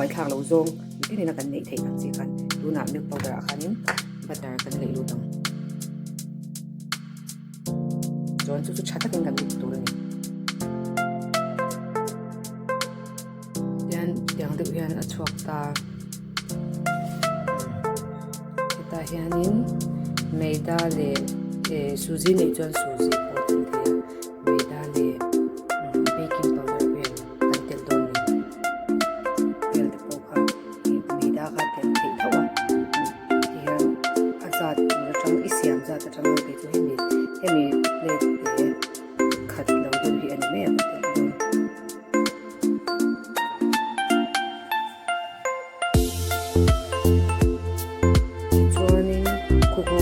buaithlak lo zawng tinin a kan neih theih ang chi khan tunah milk powder ah khanin butter kan leih lut ang. Chuan chu chu tha takin kan mix tur a ni. Tian tiang deuh hian a chhuak ta. Hetah hianin maida leh eh suji neih chuan suji pawh a tel thei a. Maida leh baking powder vel kan telh dawn a ni. Vel te pawh kha ih maida kha telh theih tho a. Tihian a zat tur atang i siam zat atang a kei chu hemi hemi plate te khat lo deuh hi a ni mai a ka telh dawn. Tichuanin khuku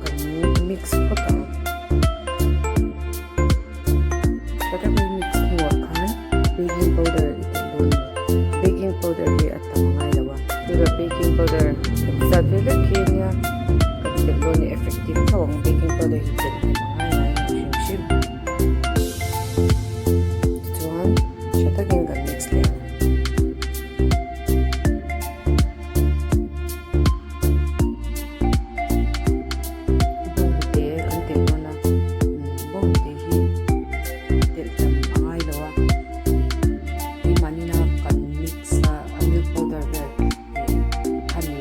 kan mix phawt ang. Tha taka mix hnuah khan baking powder i telh dawn a ni. Baking powder hi a tam ngai lo a. Chutah baking powder zat ve vek khi ania kan telh dawn a ni. Effective tho ang baking powder hi telh hnem a ngai ngai lo hrim hrim. Tichuan tha takin kan mix leh ang. Bawngte kan telh dawn a, bawngte hi telh tam a ngai lo a, keimahni a kan mix a a milk powder vel khami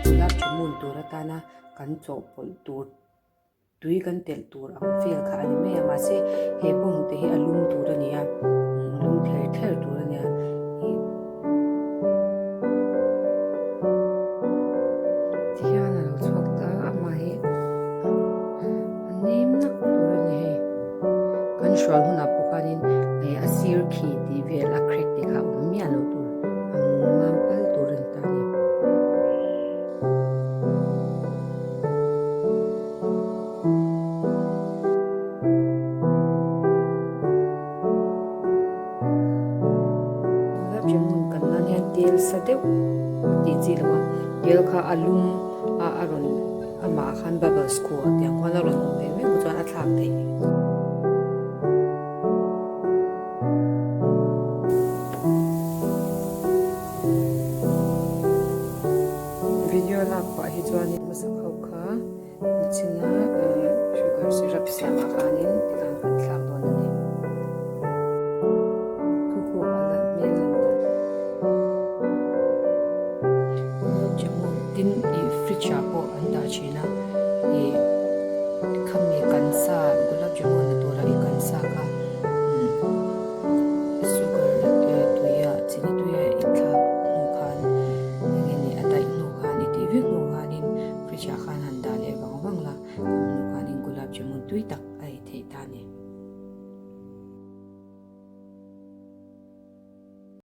gulab jamun tur atana kan chawhpawlh tur. Tui kan telh tur ang vel kha a ni mai a, mahse he bawngte hi a lum tur a ni a, a lum thler thler tur a ni a ih tihian a lo chhuak ta a amah hi a nem nak tur a ni hei kan hrual hunah pawh khanin ih a sir khi tih vel a crack te kha a awm miah lo tur a mum mam pal tur a ni ta a ni. Gulab jamun kan nan hian tel sa deuh tih chi lo a tel kha a lum a a rawn amah ah khan bubbles khuh tiang khuan a rawn awm ve mai chuan a thlak theih. Video lak pah hi chuanin hmasa ho kha nachina sugar syrup siamah khanin tikhan kan thlak dawn a ni. Khuku a la hmel a ni ta. Gulab jamun tin ih fridge ah pawh an dah thin a ih khami kan sa gulab jamun la tura i kan sa kha sugar tuia chini tuia i thlak hnu khan eng nge ni a daih hnu khan i tih vek hnu khanin fridge ah khan han dah leh vang vang la khami hnu khanin gulab jamun tui tak.